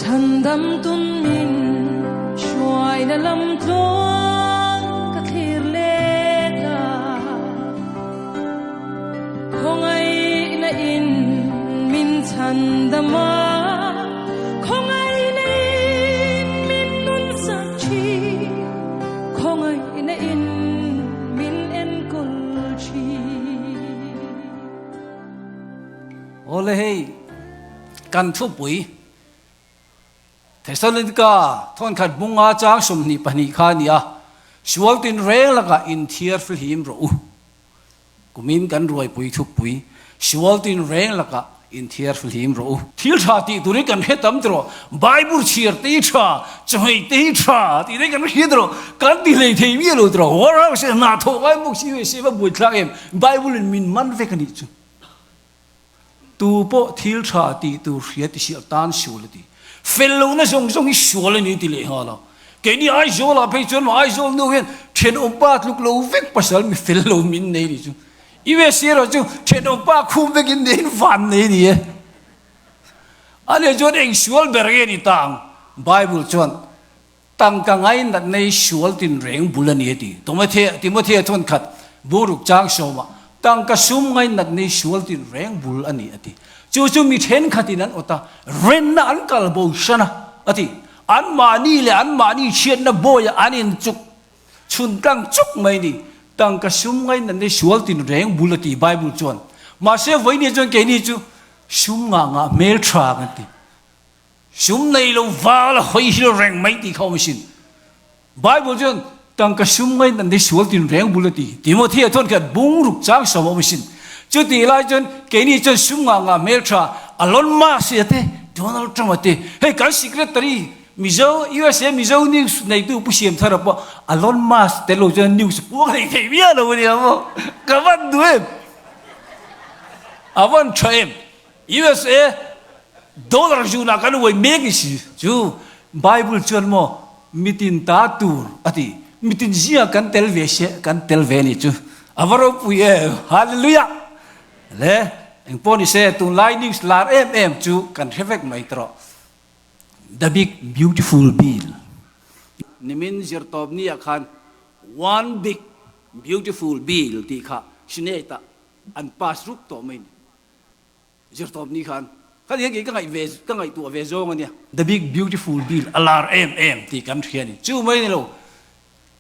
Chhandam tun min hruaina lam tluang ka thlir let a, khawngaihna in min chhandam a, khawngaihna in min nun sak thin, khawngaihna in min enkawl thin. Awle hei kan thupui Thessalonika thawnkhat bunga chang 22 kha a ni a, Sual tinreng lakah inthiar fihlim rawh u. Kumin kan ruaipui thupui, Sual tinreng lakah inthiar fihlim rawh u. Thil tha tih turin kan hre tam tawh, Bible chhiar te hi tha, chawhmeh te hi tha tih te kan hria tawh, kan ti hlei thei miah lo tawh, warehouse ah hna thawh ngai bawk si ve se va buaithlak em, Bible in min man vek a nih chu. Tu pawh thil tha tih tur hria ti sial tan sual a ti. Fel lohna zawng zawng hi sual a ni ti leh nghal a. Keini Aizawlah phei chuan maw Aizawl nu hian thenawmpa tluk lo vek pasal mi fel lo min nei ni chu. USA erawh chu thenawmpa khum vekin neiin van nei ni e. A nih chuan eng sual ber nge ni ta ang? Bible chuan tangka ngainat nei sual tinreng bul a ni a ti. Timothea chuan khat bungruk chang sawmah tangka sum ngainat nei sual tinreng bul a ni a ti. Chu chu mi thenkhatin an awt a, renna an kal bo hran a, a ti. Anmahni leh anmahni chhiatna bawiah an inchuk chhun tlang chuk mai a ni. Tangka sum ngainat nei sual tinreng bul a ti Bible chuan. Mahse vawinia chuan keini chu sum ngah ngah hmel tha kan ti. Sum nei lo val a hawi hil reng mai tih kha awm asin. Bible chuan tangka sum ngai nan hi sual tin reng bul a ti. Timothea chuan khian bungruk chang sawm a awm asin. Chutih lai chuan keini chuan sum ngah ngah hmel tha Elon Musk a te, Donald Trump a te, hei kan secretary Mizo, USA Mizo news neitu Pu Siamthara pawh Elon Musk tel lo chuan news puang hlei thei miah lo a nia maw. Ka van duh em? A van tha em? USA dollar zunah kan uai mek i si chu Bible chuan maw mitin ta tur a ti mitin zingah kan tel ve se kan tel ve ni chu a va ropui em hallelujah le engpawh ni se tunlai news lar em em chu kan hre vek mai tawh the big beautiful bill nimin zirtawp ni ah khan one big beautiful bill tih kha senate ah an pass rup tawh mai ni. Zirtawp ni khan kha hian kei ka ngaih ve ka ngaihtuah ve zawng a nia. The big beautiful bill a lar em em tih kan hria a ni. Chu mai ni lo,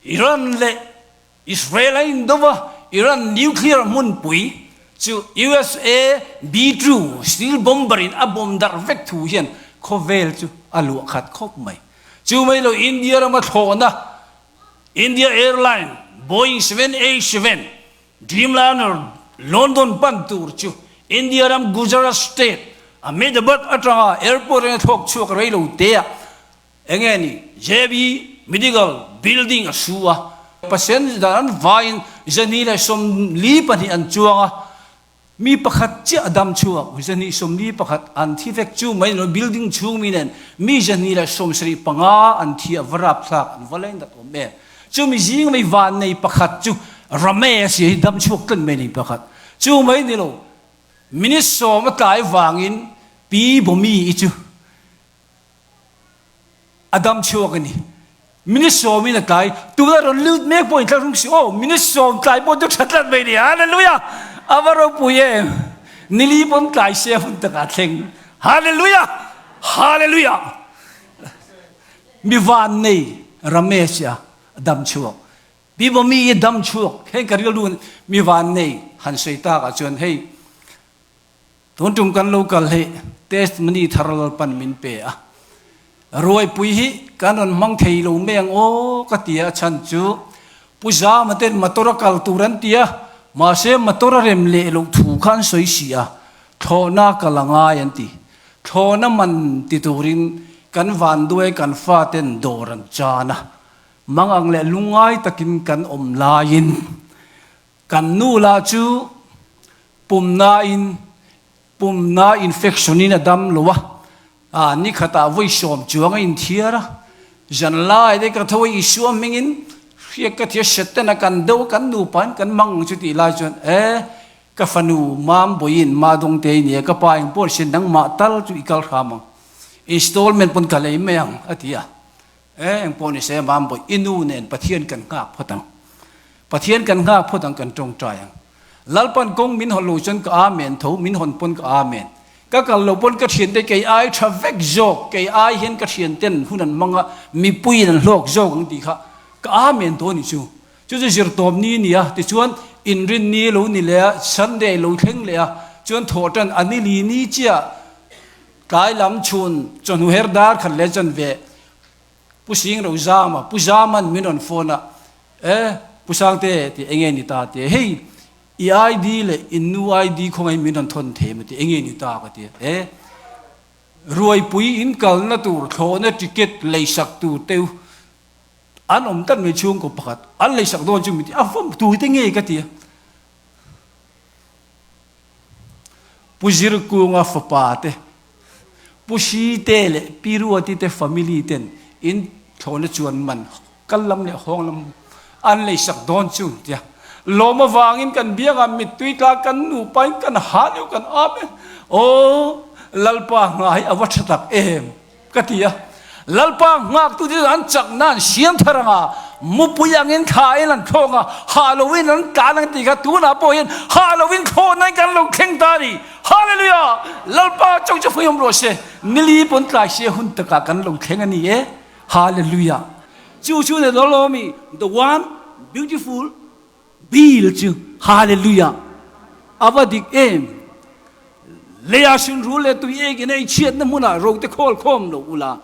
Iran leh Israel a indo va, Iran nuclear hmunpui chu USA B-2 steel bomber in a bomb darh vek thu hian khawvel chu a luah khat khawp mai. Chu mai lo India rama thlawhna India Airline Boeing 787 Dreamliner London pan tur chu India ram Gujarat state Ahmedabad atanga airport eng a thlawk chhuak rei lo te ah enge ni JB Medical Building a su a. Passenger dan an vaiin 242 an chuang a, mi pakhat chiah a dam chhuak, 241 an thi vek chu mai ni lo building chhung mi nen mi 275 an thi a va rapthlak an va leng dat awm em. Chumi zing mai vannei pakhat chu Ramesh hi dam chhuak tlat mai a ni pakhat. Chu mai ni lo, minute sawm a tlai vangin Pi Bomi i chu a dam chhuak a ni. Minute sawmin a tlai, tuna rawn lut mek pawh inthlahrung si aw, minute sawm tlai pawh chu tha tlat mai a ni. Hallelujah! A va ropui em! Nili pawn tlai se a hun takah a thleng. Hallelujah! Hallelujah! Mi vannei Ramesh a dam chhuak. Pi Bomi i dam chhuak. Heng ka rilru mi vannei han sawi tak ah chuan hei tun tum kan lo kal hei testimony thar Lalpan min pe a. Ruaipui hi kan rawn hmang thei lo mai ang aw ka ti a chhan chu Pu Zama ten motor a kal tur an ti a, mahse motor a rem leh loh thu kha an sawi si a, thlawhna kal a ngai an ti. Thlawhna man ti turin kan vanduai kan faten dawr an chan a, mangang leh lungngai takin kan awm laiin kan nu lah chu pumnain pumna infection in a dam lo a, a ni khatah vawi sawm chuang a inthiar a, zan lai te ka tho a Isua hmingin hriak ka thia Setana kan do a kan nupain kan mang ang chu tih lai chuan e. Ka fanu mam bawiin ma dawngte nia ka pa eng pawh ni se nangmah tal chu i kal hram ang. Installment pawn ka lei mai ang a ti a. E eng pawh ni se mam bawi i nu nen Pathian kan nghak phawt ang. Pathian kan nghak phawt ang kan tawngtai ang. Lalpan kawng min hawn lo chuan ka amen tho, min hawn pawn ka amen. Ka kal lo pawn ka thiante kei ai tha vek zawk, kei ai hian ka thianten hun an hmang a, mipuiin an hlawk zawk ang tih kha ka amen tawh a ni chu. Chu chu zirtawp ni a ni a, tichuan inrin ni lo ni leh a, Sunday lo thleng leh a, chuan thawhtan a ni li ni chiah tlai lam chhun chawhnu her dar khat leh chan ve Pu Sing ro zam a, Pu Zaman min rawn phone a, E, Pu Sangte tih enge ni ta tia, hei i ID leh i nu ID khawngaih min rawn thawn thei maw tih enge ni ta ka ti a, E, ruaipui in kalna tur thlawhna ticket leisak tur teu an awm tlat mai chhungkaw pakhat an leisak dawn chu min ti a, va tu te nge ka ti a. Pu Zirkunga fapa te, Pu Site leh Pi Ruati te family ten in thlawhna chuan man kal lam leh hawng lam an leisak dawn chu tia lawm avangin kan biangah mittui tla kan nupa in kan ha deuh kan ap e aw Lalpa nghah hi a va tha tak em. Ka ti a, Lalpa nghaktu te chu an chak nan siam thar ang a, mupui angin thla in an thlawk a, hah loin an tlan ang tih kha tunah pawh hian hah loin thlawhna in kan lo thleng ta a ni. Hallelujah! Lalpa chauh chu hmuihawm rawh se, nili pawn tlai se hun takah kan lo thleng a ni e. Hallelujah! Chu chu ni lo mi, the one beautiful Bill chu Hallelujah! A va dik em! Leiah sunrul leh tui ekin a inchhiatna hmunah ro te khawl khawm lo ula,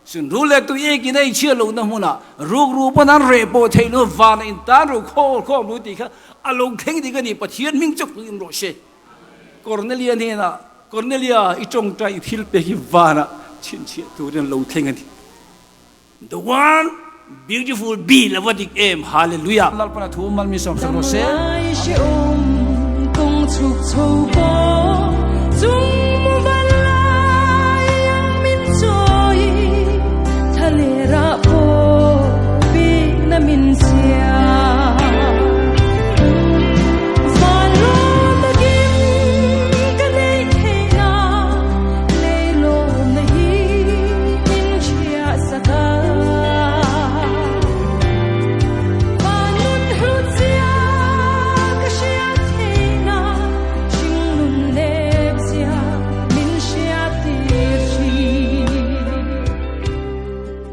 sunrul leh tui ekin a inchhiat lohna hmunah rukru pawn an reh pawh theih lo vana intan ro khawl khawm lo tih kha a lo thleng dik a ni. Pathian hming chawk in rawh se. Cornelia hnenah, Cornelia, i tawngtai i thil pek hi vanah chhinchhiah turin a lo thleng a ni. The one beautiful be la va dik em Hallelujah. Lalpan a thu mal min sawm sak rawh se. Damlai hreawm kawng chhuk chho.